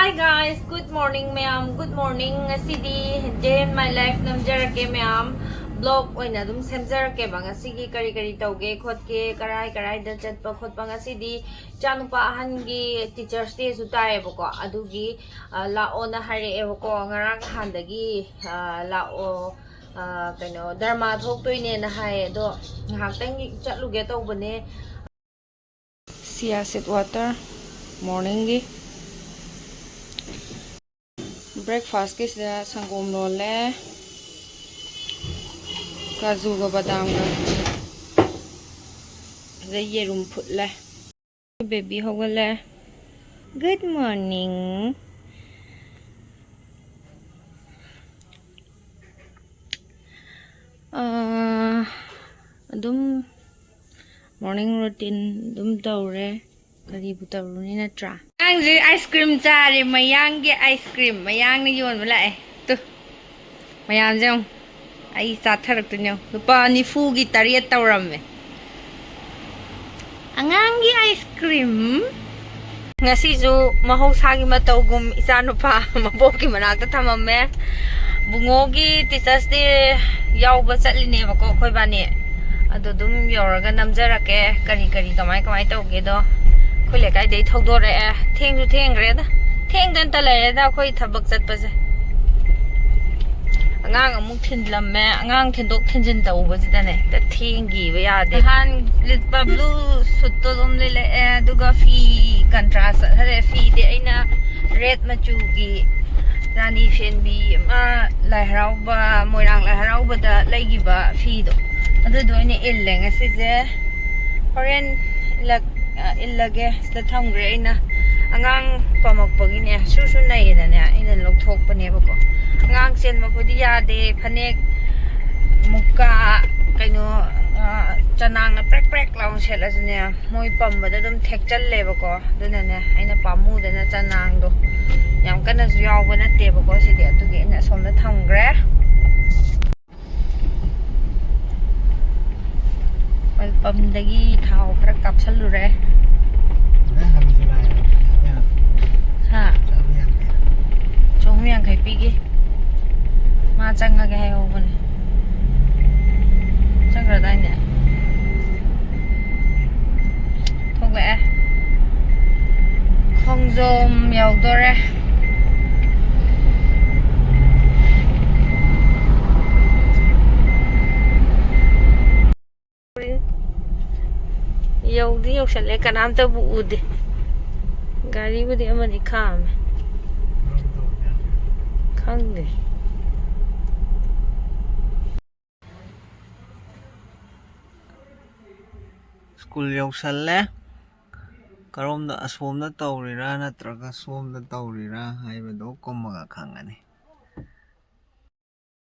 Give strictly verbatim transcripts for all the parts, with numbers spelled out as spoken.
Hi guys, good morning ꯃꯌꯥꯝ, good morning. ꯉꯁꯤꯗꯤ day in my life ꯅꯝꯖꯔꯛꯀꯦ ꯃꯌꯥꯝ, vlog ꯑꯣꯏꯅ ꯑꯗꯨꯝ ꯁꯦꯝꯖꯔꯛꯀꯦꯕ꯫ ꯉꯁꯤꯒꯤ ꯀꯔꯤ ꯀꯔꯤ ꯇꯧꯒꯦ ꯈꯣꯠꯀꯦ, ꯀꯔꯥꯏ ꯀꯔꯥꯏꯗ ꯆꯠꯄ ꯈꯣꯠꯄ꯫ ꯉꯁꯤꯗꯤ ꯏꯆꯥꯅꯨꯄꯥ ꯑꯍꯟꯒꯤ Teachers Dayꯁꯨ ꯇꯥꯏꯌꯦꯕꯀꯣ, ꯑꯗꯨꯒꯤ ꯑ, ꯂꯥꯛꯑꯣꯅ ꯍꯥꯏꯔꯛꯑꯦꯕꯀꯣ꯫ ꯉꯔꯥꯡ ꯅꯍꯥꯟꯗꯒꯤ ꯑ, ꯂꯥꯛꯑꯣ, ꯑ, ꯀꯩꯅꯣ ꯗ꯭ꯔꯃꯥ ꯊꯣꯛꯇꯣꯏꯅꯦꯅ ꯍꯥꯏꯌꯦ, ꯑꯗꯣ ꯉꯥꯏꯍꯥꯛꯇꯪ ꯆꯠꯂꯨꯒꯦ ꯇꯧꯕꯅꯦ꯫ Chia seed water morningꯒꯤ breakfastꯀꯤꯁꯤꯗ ꯁꯪꯒꯣꯝ ꯂꯣꯜꯂꯦ, ꯀꯥꯖꯨꯒ ꯕꯗꯥꯝꯒ, ꯑꯗꯩ ꯌꯦꯔꯨꯝ ꯐꯨꯠꯂꯦ꯫ Baby ꯍꯧꯒꯠꯂꯦ꯫ Good morning. ꯑꯥ, ꯑꯗꯨꯝ morning routine ꯑꯗꯨꯝ ꯇꯧꯔꯦ꯫ ꯀꯔꯤꯕꯨ ꯇꯧꯔꯨꯅꯤ ꯅꯠꯇ꯭ꯔꯥ? ꯑꯉꯥꯡꯁꯦ ice cream ꯆꯥꯔꯦ, ꯃꯌꯥꯡꯒꯤ ice cream, ꯃꯌꯥꯡꯅ ꯌꯣꯟꯕ ꯂꯥꯛꯑꯦ꯫ ꯇꯨ, ꯃꯌꯥꯝꯁꯦ ꯌꯦꯡꯉꯨ, ꯑꯩ ꯆꯥꯊꯔꯛꯇꯣꯏꯅꯦ ꯌꯦꯡꯉꯨ꯫ ꯂꯨꯄꯥ ꯅꯤꯐꯨꯒꯤ ꯇꯔꯦꯠ ꯇꯧꯔꯝꯃꯦ꯫ ꯑꯉꯥꯡꯒꯤ ice cream꯫ ꯉꯁꯤꯁꯨ ꯃꯍꯧꯁꯥꯒꯤ ꯃꯇꯧꯒꯨꯝ ꯏꯆꯥꯅꯨꯄꯥ ꯃꯕꯣꯛꯀꯤ ꯃꯅꯥꯛꯇ ꯊꯝꯃꯝꯃꯦ꯫ ꯕꯨꯡꯉꯣꯒꯤ Teachers Day ꯌꯥꯎꯕ ꯆꯠꯂꯤꯅꯦꯕꯀꯣ ꯑꯩꯈꯣꯏꯕꯥꯅꯤ꯫ ꯑꯗꯣ ꯑꯗꯨꯝ ꯌꯧꯔꯒ ꯅꯝꯖꯔꯛꯀꯦ, ꯀꯔꯤ ꯀꯔꯤ ꯀꯃꯥꯏ ꯀꯃꯥꯏ ꯇꯧꯒꯦꯗꯣ꯫ ꯑꯩꯈꯣꯏ ꯂꯩꯀꯥꯏꯗꯩ ꯊꯧꯗꯣꯔꯛꯑꯦ, ꯊꯦꯡꯁꯨ ꯊꯦꯡꯈ꯭ꯔꯦꯗ꯫ ꯊꯦꯡꯗꯅꯇ ꯂꯩꯔꯦꯗ ꯑꯩꯈꯣꯏ ꯊꯕꯛ ꯆꯠꯄꯁꯦ꯫ ꯑꯉꯥꯡ ꯑꯃꯨꯛ ꯊꯤꯟꯂꯝꯃꯦ, ꯑꯉꯥꯡ ꯊꯤꯟꯗꯣꯛ ꯊꯤꯟꯖꯤꯟ ꯇꯧꯕꯁꯤꯗꯅꯦ ꯍꯦꯛꯇ ꯊꯦꯡꯈꯤꯕ ꯌꯥꯗꯦ꯫ ꯅꯍꯥꯟ ꯂꯤꯠꯄ blue suitꯇꯣ ꯑꯗꯨꯝ ꯂꯤꯠꯂꯛꯑꯦ, ꯑꯗꯨꯒ ꯐꯤ contrast ꯆꯠꯍꯜꯂꯦ꯫ ꯐꯤꯗꯤ ꯑꯩꯅ red ꯃꯆꯨꯒꯤ ꯔꯥꯅꯤ ꯐꯦꯟꯕꯤ ꯑꯃ ꯂꯥꯏ ꯍꯔꯥꯎꯕ, ꯃꯣꯏꯔꯥꯡ ꯂꯥꯏ ꯍꯔꯥꯎꯕꯗ ꯂꯩꯈꯤꯕ ꯐꯤꯗꯣ, ꯑꯗꯨꯗꯣ ꯑꯣꯏꯅ ꯏꯜꯂꯦ ꯉꯁꯤꯁꯦ꯫ ꯍꯣꯔꯦꯟ ꯏꯜꯂꯛ-, ꯑ, ꯏꯜꯂꯒꯦ꯫ ꯁꯤꯗ ꯊꯝꯈ꯭ꯔꯦ ꯑꯩꯅ꯫ ꯑꯉꯥꯡ ꯄꯝꯃꯛꯄꯒꯤꯅꯦ, ꯁꯨ ꯁꯨ ꯅꯩꯌꯦꯅꯅꯦ ꯑꯩꯅ ꯂꯧꯊꯣꯛꯄꯅꯦꯕꯀꯣ꯫ ꯑꯉꯥꯡ ꯆꯦꯟꯕ ꯈꯨꯗꯤ ꯌꯥꯗꯦ꯫ ꯐꯅꯦꯛ, ꯃꯨꯀꯥ, ꯀꯩꯅꯣ, ꯑ, ꯆꯅꯥꯡꯅ ꯄ꯭ꯔꯦꯛ ꯄ꯭ꯔꯦꯛ ꯂꯥꯎꯅ ꯁꯦꯠꯂꯁꯨꯅꯦ, ꯃꯣꯏ ꯄꯝꯕꯗ ꯑꯗꯨꯝ ꯊꯦꯛꯆꯜꯂꯦꯕꯀꯣ꯫ ꯑꯗꯨꯅꯅꯦ ꯑꯩꯅ ꯄꯥꯝꯃꯨꯗꯅ ꯆꯅꯥꯡꯗꯣ ꯌꯥꯝ ꯀꯟꯅꯁꯨ ꯌꯥꯎꯕ ꯅꯠꯇꯦꯕꯀꯣ꯫ ꯁꯤꯗꯤ ꯑꯗꯨꯒꯤ ꯑꯩꯅ ꯑꯁꯣꯝꯗ ꯊꯝꯈ꯭ꯔꯦ꯫ Oil pumpꯗꯒꯤ ꯊꯥꯎ ꯈꯔ ꯀꯥꯞꯁꯜꯂꯨꯔꯦ꯫ ꯍꯥ? ꯆꯪꯉꯒꯦ ꯍꯥꯏꯍꯧꯕꯅꯦ꯫ ꯆꯪꯈ꯭ꯔꯗꯥꯏꯅꯦ? ꯊꯣꯛꯂꯛꯑꯦ꯫ ꯈꯣꯡꯖꯣꯝ ꯌꯧꯗꯣꯔꯦ꯫ ꯌꯧꯗꯤ ꯌꯧꯁꯜꯂꯦ, ꯀꯅꯥꯝꯇꯕꯨ ꯎꯗꯦ꯫ ꯒꯥꯔꯤꯕꯨꯗꯤ ꯑꯃꯅꯤ ꯈꯥꯝꯃꯦ꯫ ꯈꯪꯗꯦ꯫ ꯁ꯭ꯀꯨꯜ ꯌꯧꯁꯜꯂꯦ꯫ ꯀꯔꯣꯝꯗ, ꯑꯁꯣꯝꯗ ꯇꯧꯔꯤꯔꯥ ꯅꯠꯇ꯭ꯔꯒ ꯁꯣꯝꯗ ꯇꯧꯔꯤꯔꯥ ꯍꯥꯏꯕꯗꯣ ꯀꯨꯝꯃꯒ ꯈꯪꯒꯅꯤ꯫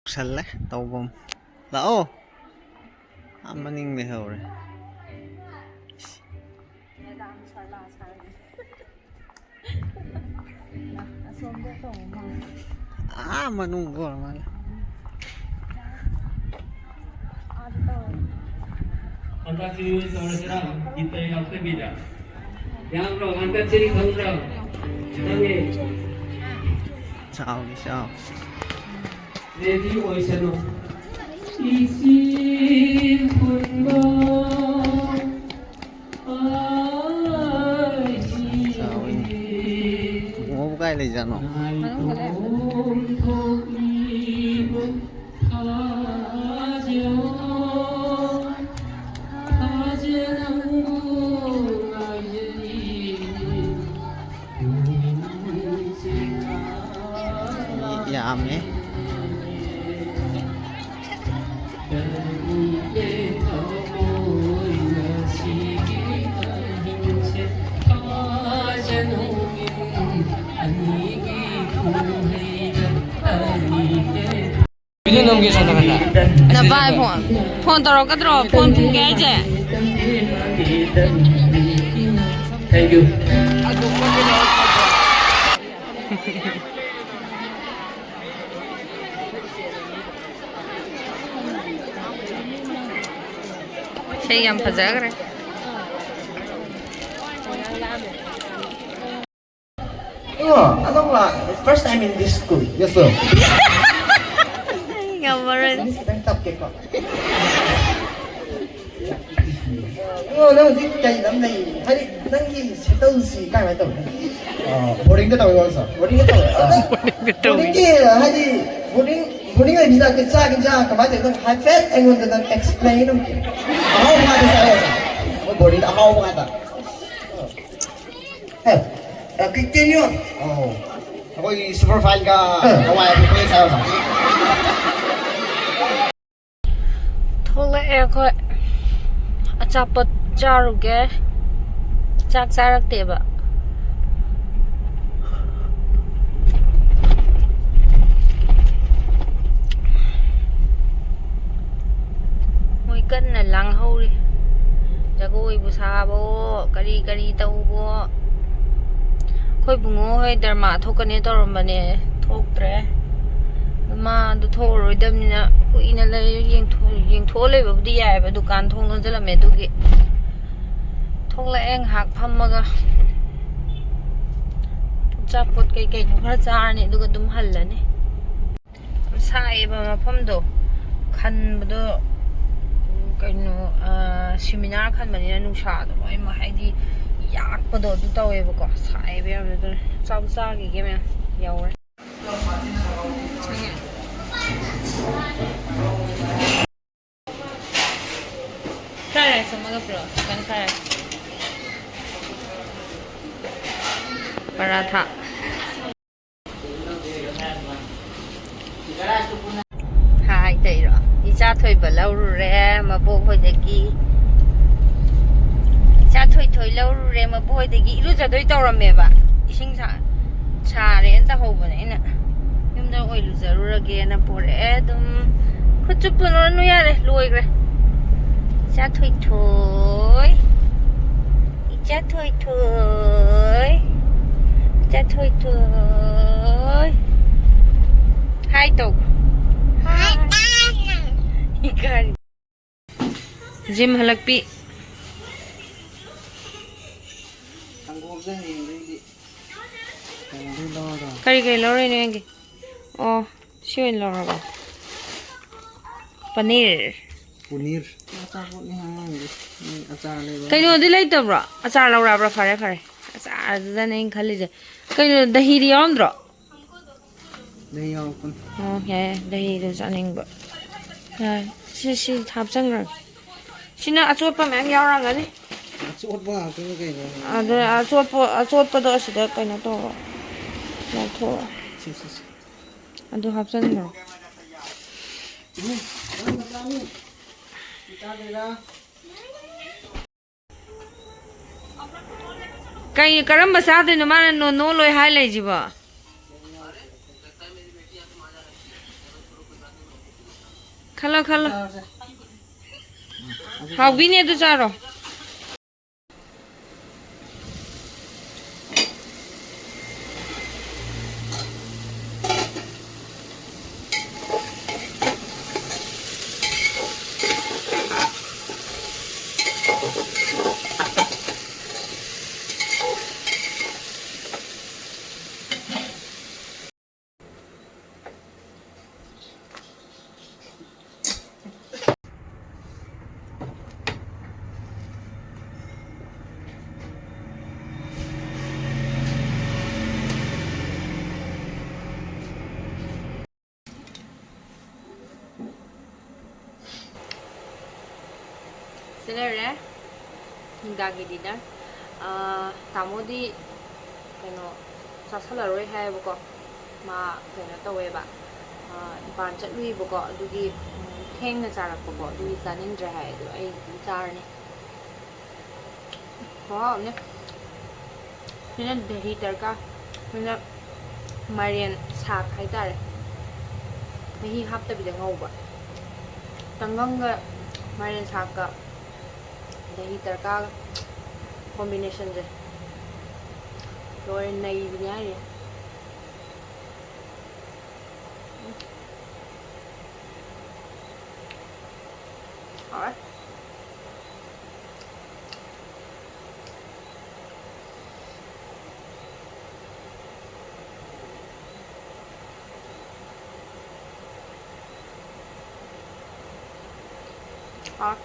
ꯌꯧꯁꯜꯂꯦ ꯇꯧꯐꯝ꯫ ꯂꯥꯛꯑꯣ꯫ ꯑꯥ ꯃꯅꯤꯡ ꯂꯩꯍꯧꯔꯦ꯫ ꯑꯥ ꯃꯅꯨꯡ ꯑꯣꯏꯔ ꯃꯥꯜꯂꯦ꯫ ꯍꯟꯗꯛꯁꯤ ꯇꯧꯔꯁꯤꯔꯥ? ꯒꯤꯇ ꯌꯥꯎꯁꯟꯕꯤꯗ꯫ ꯌꯥꯝꯕ꯭ꯔꯣ? ꯍꯟꯗꯛꯁꯤ ꯈꯪꯕ꯭ꯔꯣ? ꯈꯪꯉꯦ꯫ ꯆꯥꯎꯅꯤ, ꯆꯥꯎ꯫ ꯔꯦꯗꯤ ꯑꯣꯏꯁꯅꯨ꯫ ꯏꯁꯤꯡ ꯐꯨꯟꯕ ꯆꯥꯎꯋꯤꯅꯦ꯫ ꯕꯨꯡꯉꯣꯕꯨ ꯀꯥꯏ ꯂꯩꯖꯥꯠꯅꯣ? ꯃꯅꯨꯡꯗ ꯂꯩꯔꯝꯒꯅꯤ꯫ ꯃꯤ ꯌꯥꯝꯃꯦ꯫ ꯅꯚꯥꯏ ꯐꯣꯟ, ꯐꯣꯟ ꯇꯧꯔꯛꯀꯗ꯭ꯔꯣ? ꯐꯣꯟ ꯄꯨꯒꯦ ꯍꯥꯏꯁꯦ? Thank you. ꯏꯁꯩ ꯌꯥꯝ ꯐꯖꯈ꯭ꯔꯦ꯫ Oh, Adong La, first time in this school. Yes, sir. ꯃꯔꯣꯏ꯫ English ꯈꯤꯇꯪ ꯇꯞꯀꯦꯀꯣ꯫ ꯑꯣ, ꯅꯪ ꯍꯧꯖꯤꯛ ꯀꯩ ꯂꯝ ꯂꯩ? ꯍꯥꯏꯗꯤ ꯅꯪꯒꯤ ꯁꯦꯇꯜꯁꯤ ꯀꯥꯏ ꯀꯥꯏ ꯇꯧꯒꯦ? ꯑꯣ, ꯕꯣꯔꯗꯤꯡꯗ ꯇꯧꯋꯦ ꯑꯣꯖꯥ꯫ ꯕꯣꯔꯗꯤꯡꯗ ꯇꯧꯋꯦ꯫ ꯑꯗꯣ ꯕꯣꯔꯗꯤꯡꯗ ꯇꯧꯋꯦ꯫ ꯕꯣꯔꯗꯤꯡꯒꯤ ꯍꯥꯏꯗꯤ ꯕꯣꯔꯗꯤꯡ, ꯕꯣꯔꯗꯤꯡ ꯂꯩꯕꯁꯤꯗ ꯆꯥꯛ ꯏꯟꯖꯥꯡ ꯀꯃꯥꯏꯅ ꯇꯧꯋꯤ? ꯅꯪ ꯍꯥꯏꯐꯦꯠ ꯑꯩꯉꯣꯟꯗ ꯅꯪ explain ꯑꯃ ꯄꯤꯌꯨ꯫ ꯑꯍꯥꯎꯕ ꯉꯥꯛꯇ ꯆꯥꯏ ꯑꯣꯖꯥ꯫ ꯑꯩꯈꯣꯏ ꯕꯣꯔꯗꯤꯡꯗ ꯑꯍꯥꯎꯕ ꯉꯥꯛꯇ꯫ ꯑꯦ, ꯑ, ꯀꯩ, ꯀꯩꯅꯣ? ꯑꯣ, ꯑꯩꯈꯣꯏꯒꯤ super fineꯒ ꯑ꯫ ꯍꯋꯥꯏ ꯑꯄꯣꯛꯄꯒ ꯆꯥꯏ ꯑꯣꯖꯥ꯫ ꯊꯣꯛꯂꯛꯑꯦ ꯑꯩꯈꯣꯏ꯫ ꯑꯆꯥꯄꯣꯠ ꯆꯥꯔꯨꯒꯦ꯫ ꯆꯥꯛ ꯆꯥꯔꯛꯇꯦꯕ꯫ ꯃꯣꯏ ꯀꯟꯅ ꯂꯥꯡꯍꯧꯔꯤ꯫ ꯖꯒꯣꯏꯕꯨ ꯁꯥꯕꯑꯣ, ꯀꯔꯤ ꯀꯔꯤ ꯇꯧꯕꯑꯣ꯫ ꯑꯩꯈꯣꯏ ꯕꯨꯡꯉꯣ ꯍꯣꯏ ꯗ꯭ꯔꯃꯥ ꯊꯣꯛꯀꯅꯤ ꯇꯧꯔꯝꯕꯅꯦ, ꯊꯣꯛꯇ꯭ꯔꯦ꯫ ꯃꯥ ꯑꯗꯨ ꯊꯣꯛꯑꯔꯣꯏꯗꯕꯅꯤꯅ ꯀꯨꯏꯅ ꯂꯩ-, ꯌꯦꯡꯊꯣꯛ-, ꯌꯦꯡꯊꯣꯛꯑ ꯂꯩꯕꯕꯨꯗꯤ ꯌꯥꯏꯑꯕ, ꯗꯨꯀꯥꯟ ꯊꯣꯡ ꯂꯣꯟꯁꯤꯜꯂꯝꯃꯦ ꯑꯗꯨꯒꯤ꯫ ꯊꯣꯛꯂꯛꯑꯦ ꯉꯥꯏꯍꯥꯛ ꯐꯝꯃꯒ꯫ ꯑꯆꯥꯄꯣꯠ ꯀꯩꯀꯩꯅꯣ ꯈꯔ ꯆꯥꯔꯅꯤ, ꯑꯗꯨꯒ ꯑꯗꯨꯝ ꯍꯜꯂꯅꯤ꯫ ꯌꯥꯝ ꯁꯥꯏꯌꯦꯕ ꯃꯐꯝꯗꯣ꯫ ꯈꯟꯕꯗꯣ, ꯀꯩꯅꯣ, ꯑ, ꯁꯦꯃꯤꯅꯥꯔ ꯈꯟꯕꯅꯤꯅ ꯅꯨꯡꯁꯥꯗꯣ ꯂꯣꯏꯅꯃꯛ ꯍꯥꯏꯗꯤ ꯌꯥꯛꯄꯗꯣ ꯑꯗꯨ ꯇꯧꯋꯦꯕꯀꯣ꯫ ꯁꯥꯏꯌꯦꯕ ꯌꯥꯝꯅ꯫ ꯑꯗꯨꯅ ꯆꯥꯕꯨ ꯆꯥꯈꯤꯒꯦ ꯃꯌꯥꯝ꯫ ꯌꯧꯔꯦ꯫ Fried rice ꯑꯃꯒ ꯄꯤꯔꯛꯑꯣ, chicken fried rice꯫ ꯄꯔꯥꯊꯥ꯫ ꯍꯥꯏ ꯇꯩꯔꯣ? ꯏꯆꯥ ꯊꯣꯏꯕ ꯂꯧꯔꯨꯔꯦ ꯃꯕꯣꯛ ꯍꯣꯏꯗꯒꯤ꯫ ꯏꯆꯥ ꯊꯣꯏ ꯊꯣꯏ ꯂꯧꯔꯨꯔꯦ ꯃꯕꯣꯛ ꯍꯣꯏꯗꯒꯤ꯫ ꯏꯔꯨꯖꯗꯣꯏ ꯇꯧꯔꯝꯃꯦꯕ꯫ ꯏꯁꯤꯡ ꯁꯥ-, ꯁꯥꯔꯦꯅ ꯇꯧꯍꯧꯕꯅꯦ ꯑꯩꯅ꯫ ꯌꯨꯝꯗ ꯑꯣꯏ ꯂꯨꯖꯔꯨꯔꯒꯦꯅ ꯄꯣꯔꯛꯑꯦ ꯑꯗꯨꯝ꯫ ꯈꯨꯠ ꯆꯨꯞꯄꯨꯔꯅꯨ ꯌꯥꯔꯦ, ꯂꯣꯏꯈ꯭ꯔꯦ꯫ ꯏꯆꯥ ꯊꯣꯏ ꯊꯣꯏ꯫ ꯏꯆꯥ ꯊꯣꯏ ꯊꯣꯏ꯫ ꯏꯆꯥ ꯊꯣꯏ ꯊꯣꯏ꯫ ꯍꯥꯏ ꯇꯧ꯫ ꯍꯥꯏ꯫ ꯏꯀꯥꯏ꯫ ꯖꯤꯝ ꯍꯜꯂꯛꯄꯤ꯫ ꯁꯪꯒꯣꯝꯁꯦ ꯍꯌꯦꯡꯗꯩꯗꯤ ꯀꯩꯅꯣꯗꯩ ꯂꯧꯔꯗꯧꯅꯤ꯫ ꯀꯔꯤ ꯀꯔꯤ ꯂꯧꯔꯛꯏꯅꯣ ꯌꯦꯡꯒꯦ꯫ ꯑꯣ, ꯁꯤ ꯑꯣꯏꯅ ꯂꯧꯔꯕ? ꯄꯅꯤꯔ꯫ ꯄꯨꯅꯤꯔ꯫ ꯑꯆꯥꯄꯣꯠꯅꯤ ꯑꯉꯥꯡꯒꯤ꯫ ꯃꯤ ꯑꯆꯥꯔ ꯂꯩꯕ꯫ ꯀꯩꯅꯣꯗꯤ ꯂꯩꯇꯕ꯭ꯔꯣ? ꯑꯆꯥꯔ ꯂꯧꯔꯛꯑꯕ꯭ꯔꯥ? ꯐꯔꯦ, ꯐꯔꯦ꯫ ꯑꯆꯥꯔꯗꯨꯗꯅꯦ ꯑꯩꯅ ꯈꯜꯂꯤꯁꯦ꯫ ꯀꯩꯅꯣ, ꯗꯍꯤꯗꯤ ꯌꯥꯎꯔꯝꯗ꯭ꯔꯣ? ꯗꯍꯤ ꯌꯥꯎꯔꯛꯄꯅꯤ꯫ ꯑꯣ, ꯌꯥꯏ, ꯌꯥꯏ꯫ ꯗꯍꯤꯗꯣ ꯆꯥꯅꯤꯡꯕ꯫ ꯌꯥꯏ꯫ ꯁꯤ, ꯁꯤ ꯍꯥꯞꯆꯟꯈ꯭ꯔꯒꯦ꯫ ꯁꯤꯅ ꯑꯆꯣꯠꯄ ꯃꯌꯥꯝ ꯌꯥꯎꯔꯝꯒꯅꯤ꯫ ꯑꯆꯣꯠꯄ ꯉꯥꯛꯇꯅꯤ ꯀꯩꯅꯣ꯫ ꯑꯗꯨ ꯑꯆꯣꯠꯄ, ꯑꯆꯣꯠꯄꯗꯣ ꯑꯁꯤꯗ ꯀꯩꯅꯣ ꯇꯧꯔꯣ꯫ ꯂꯧꯊꯣꯛꯑꯣ꯫ ꯁꯤ, ꯁꯤ, ꯁꯤ꯫ ꯑꯗꯨ ꯍꯥꯞꯆꯟꯈ꯭ꯔꯣ꯫ ꯏꯕꯨꯡ, ꯅꯪ ꯃꯆꯥꯅꯤ꯫ ꯆꯥꯗꯣꯏꯔꯥ? ꯀꯩ, ꯀꯔꯝꯕ ꯆꯥꯗꯣꯏꯅꯣ ꯃꯥꯅ ꯅꯣ ꯅꯣ ꯂꯣꯏ ꯍꯥꯏ ꯂꯩꯁꯤꯕꯣ? ꯈꯜꯂꯣ, ꯈꯜꯂꯣ꯫ ꯆꯥꯔꯁꯦ꯫ ꯍꯥꯎꯕꯤꯅꯦ, ꯑꯗꯨ ꯆꯥꯔꯣ꯫ ꯁꯤ ꯂꯩꯔꯦ ꯅꯨꯡꯗꯥꯡꯒꯤ dinner꯫ ꯑꯥ, ꯇꯥꯃꯣꯗꯤ ꯀꯩꯅꯣ ꯆꯥꯁꯜꯂꯔꯣꯏ ꯍꯥꯏꯌꯦꯕꯀꯣ꯫ ꯃꯥ ꯀꯩꯅꯣ ꯇꯧꯋꯦꯕ, ꯑꯥ, ꯗꯨꯀꯥꯟ ꯆꯠꯂꯨꯏꯕꯀꯣ, ꯑꯗꯨꯒꯤ, ꯎꯝ, ꯊꯦꯡꯅ ꯆꯥꯔꯛꯄꯀꯣ, ꯑꯗꯨꯒꯤ ꯆꯥꯅꯤꯡꯗ꯭ꯔꯦ ꯍꯥꯏ꯫ ꯑꯗꯣ ꯑꯩ ꯑꯗꯨꯝ ꯆꯥꯔꯅꯤ꯫ ꯈꯨꯍꯥꯎ ꯑꯃꯅꯦ꯫ ꯁꯤꯅ ꯗꯍꯤ ꯇꯔꯀꯥ, ꯁꯤꯅ ꯃꯥꯏꯔꯦꯟ ꯁꯥꯛ ꯍꯥꯏꯇꯥꯔꯦ꯫ ꯃꯍꯤ ꯍꯥꯞꯇꯕꯤꯗ ꯉꯧꯕ꯫ ꯇꯪꯒꯪꯒ ꯃꯥꯏꯔꯦꯟ ꯁꯥꯛꯀ ꯗꯍꯤ ꯇꯔꯀꯥꯒ combinationꯁꯦ ꯂꯣꯏꯔꯦ, ꯅꯩꯕꯤꯅꯦ ꯍꯥꯏꯔꯤ꯫ ꯍꯥꯎꯔꯦ꯫ ꯍꯥꯎ꯫